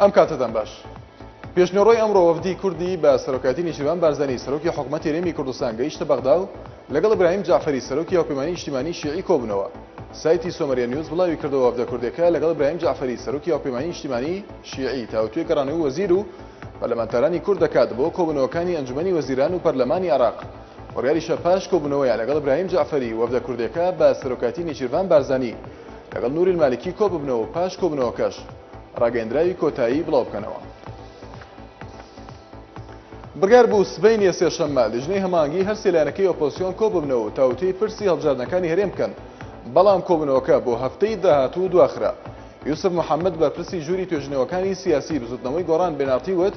ئەم کاتەتان باش. پێشنیوەڕۆی ئەمڕۆ وەفدی کوردی بە سەرۆکایەتی نێچیرڤان بارزانی سەرۆکی حکومەتی هەرێمی کوردستان گەیشتە بەغدا و لەگەڵ ئیبراهیم جەعفەری سەرۆکی هاوپەیمانی نیشتیمانی شیعی کۆبوونەوە. سایتی سۆمەریە نیوز بڵاوی کردەوە وەفدە کوردیەکە لەگەڵ ئیبراهیم جەعفەری سەرۆکی هاوپەیمانی نیشتیمانی شیعی تاوتوێ گەڕانەوەی وەزیر و پەرلەمانتارانی کورد دەکات بۆ کۆبوونەوەکانی ئەنجومەنی وەزیران و پەرلەمانی عێراق. بڕیاریشە پاش کۆبوونەوەیان لەگەڵ ئیبراهیم جەعفەری وەفدە کوردیەکە بە سەرۆکایەتی نێچیرڤان بارزانی لەگەڵ نوری المالکی کۆببنەوە و پاش کۆبوونەوەکەش ڕاگەیەندراوی کۆتایی بڵاوبکەنەوە. بڕیار بوو سبەینێ سێشەممە لیژنەی هەماهەنگی هەرسێ لایەنەکەی ئۆپۆزسیۆن کۆببنەوە و تاوتوێی پرسی هەڵبژاردنەکانی هەرێم بکەن، بەڵام کۆبوونەوەکە بۆ هەفتەی داهاتوو دواخرا. یوسف محەمەد بەرپرسی ژووری توێژینەوەکانی سیاسی بزوتنەوەی گۆڕان بێناڕتی وت،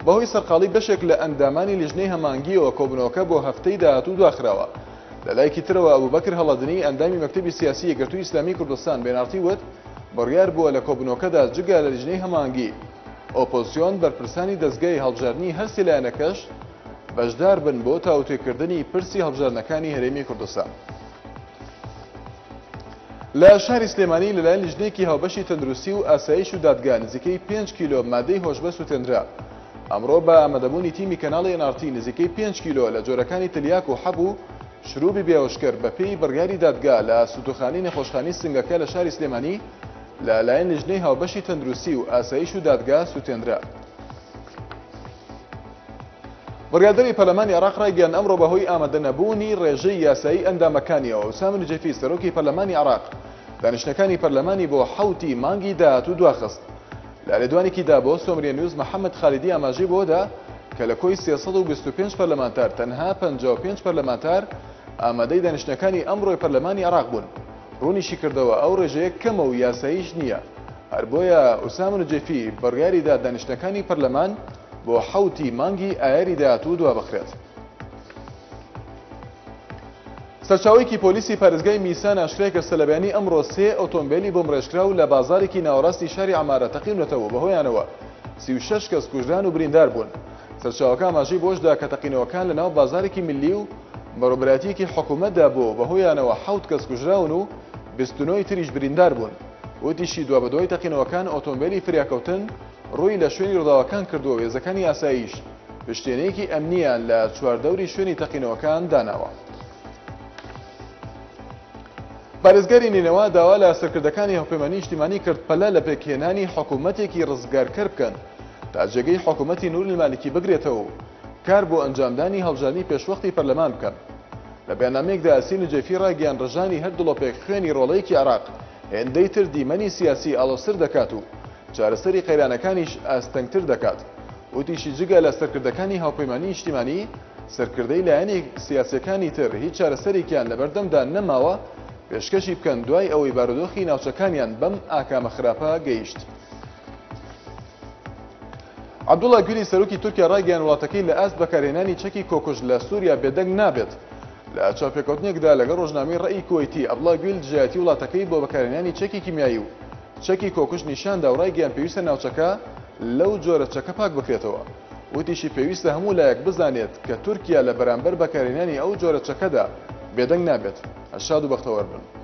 بەهۆی سەرقاڵی بەشێک لە ئەندامانی لیژنەی هەماهەنگییەوە کۆبوونەوەکە بۆ هەفتەی داهاتوو دواخراوە. لەلایەکی ترەوە ئەبوبەکر هەڵەدنی ئەندامی مەکتەبی سیاسی یەکگرتووی ئیسلامی کوردستان بێناڕتی وت، بڕیار بووە لە کۆبوونەوەکەدا جگە لە لیژنەی هەماهەنگی ئۆپۆزسیۆن، بەرپرسانی دەزگای هەڵبژاردنی هەرسێ لایەنەکەش بەشدار بن بۆ تاوتوێکردنی پرسی هەڵبژاردنەکانی هەرێمی کوردستان. لە شاری سلێمانی لەلایەن لیژنەیەکی هاوبەشی تەندروستی و ئاسایش و دادگا نزیکەی 5 کیلۆ مادەی هۆشبەر سوتێنرا. ئەمڕۆ بە ئامادەبوونی تیمی کەناڵی NRT نزیکەی 5 کیلۆ لە جۆرەکانی تلیاک و حەب و شروبی بێهۆشکەر بەپێی بڕیاری دادگا لە سوتوخانەی نەخۆشخانەی سنگەکە لە شاری سلێمانی لە لایەن لیژنەی هاوبەشی تەندروستی و ئاسایش و دادگا سوتێنرا. بڕیاردەری پەرلەمانی عێراق ڕایگەیاند، ئەمڕۆ بەهۆی ئامادەنەبوونی ڕێژەی یاسایی ئەندامەکانیەوە، ئوسامە نوجەیفی سەرۆکی پەرلەمانی عێراق دانیشتنەکانی پەرلەمانی بۆ حەوتی مانگی داهاتوو دواخست. لە لێدوانێکیدا بۆ سۆمریە نیوز محەمەد خالیدی ئاماژەی بەوەدا کە لە کۆی 325 پەرلەمانتار تەنها 55 پەرلەمانتار ئامادەی دانیشتنەکانی ئەمڕۆی پەرلەمانی عێراق بوون. ڕوونیشیکردەوە ئەو ڕێژەیە کەمە و یاساییش نییە، هەر بۆیە ئوسامە نوجەیفی بڕیاریدا دانیشتنەکانی پەرلەمان بۆ حەوتی مانگی ئایاری داهاتوو دوابخرێت. سەرچاوەیەکی پۆلیسی پارێزگای میسان ئاشکرای کرد سەرلەبەیانی ئەمڕۆ سێ ئۆتۆمبێلی بۆمبڕێژکراو لە بازاڕێکی ناوەڕاستی شاری عەمارە تەقیونەتەوە و بەهۆیانەوە 36 کەس کوژران و بریندار بوون. سەرچاوەکە ئاماژەی بەوەشدا کە تەقینەوەکان لەناو بازاڕێکی میللی و بەڕێوەبەرایەتییەکی حکومەتدا بووە و بەهۆیانەوە حەوت کەس کوژراون و 29 ی تریش بریندار بوون. وتیشی دوابەدوای تەقینەوەکان ئۆتۆمبێلی فریاکەوتن ڕووی لە شوێنی ڕووداوەکان کردووە و هێزەکانی ئاسایش پشتێنەیەکی ئەمنییان لە چواردەوری شوێنی تەقینەوەکان داناوە. پارێزگاری نەینەوا داوا لە سەرکردەکانی هاوپەیمانی نیشتیمانی کرد پەلە لە پێکهێنانی حکوومەتێکی ڕزگارکەر بکەن تا جێگەی حکوومەتی نوری المالکی بگرێتەوە و کار بۆ ئەنجامدانی هەڵبژاردنی پێشوەختی پەرلەمان بکەن. لە بەیاننامەیەکدا ئەسین نوجەیفی ڕایگەیاند ڕژانی هەر دڵۆپێک خوێنی ڕۆڵەیەکی عێراق هێندەی تر دیمەنی سیاسی ئاڵۆزتر دەکات و چارەسەری قەیرانەکانیش ئاستەنگتر دەکات. وتیشی جگە لە سەرکردەکانی هاوپەیمانی نیشتیمانی، سەرکردەی لایەنی سیاسیەکانی تر هیچ چارەسەرێکیان لەبەردەمدا نەماوە پێشکەشی بکەن دوای ئەوەی بارودۆخی ناوچەکانیان بەم ئاکامە خراپە گەیشت. عەبدوڵا گولی سەرۆکی تورکیا ڕایگەیاند وڵاتەکەی لە ئاست بەکارهێنانی چەکی کۆکوژ لە سوریا بێدەنگ نابێت. لە چاوپێکەوتنێکدا لەگەڵ ڕۆژنامەی ڕەئی کوەیتی، عەبدوڵا گویل دژایەتی وڵاتەکەی بۆ بەکارهێنانی چەکی کیمیایی و چەکی کۆکوژ نیشاندا و ڕایگەیاند پێویستە ناوچەکە لەو جۆرە چەکە پاک بکرێتەوە. وتیشی پێویستە هەموو لایەک بزانێت کە تورکیا لە بەرامبەر بەکارهێنانی ئەو جۆرە چەکەدا بێدەنگ نابێت. هەر شاد و بەختەوەر بن.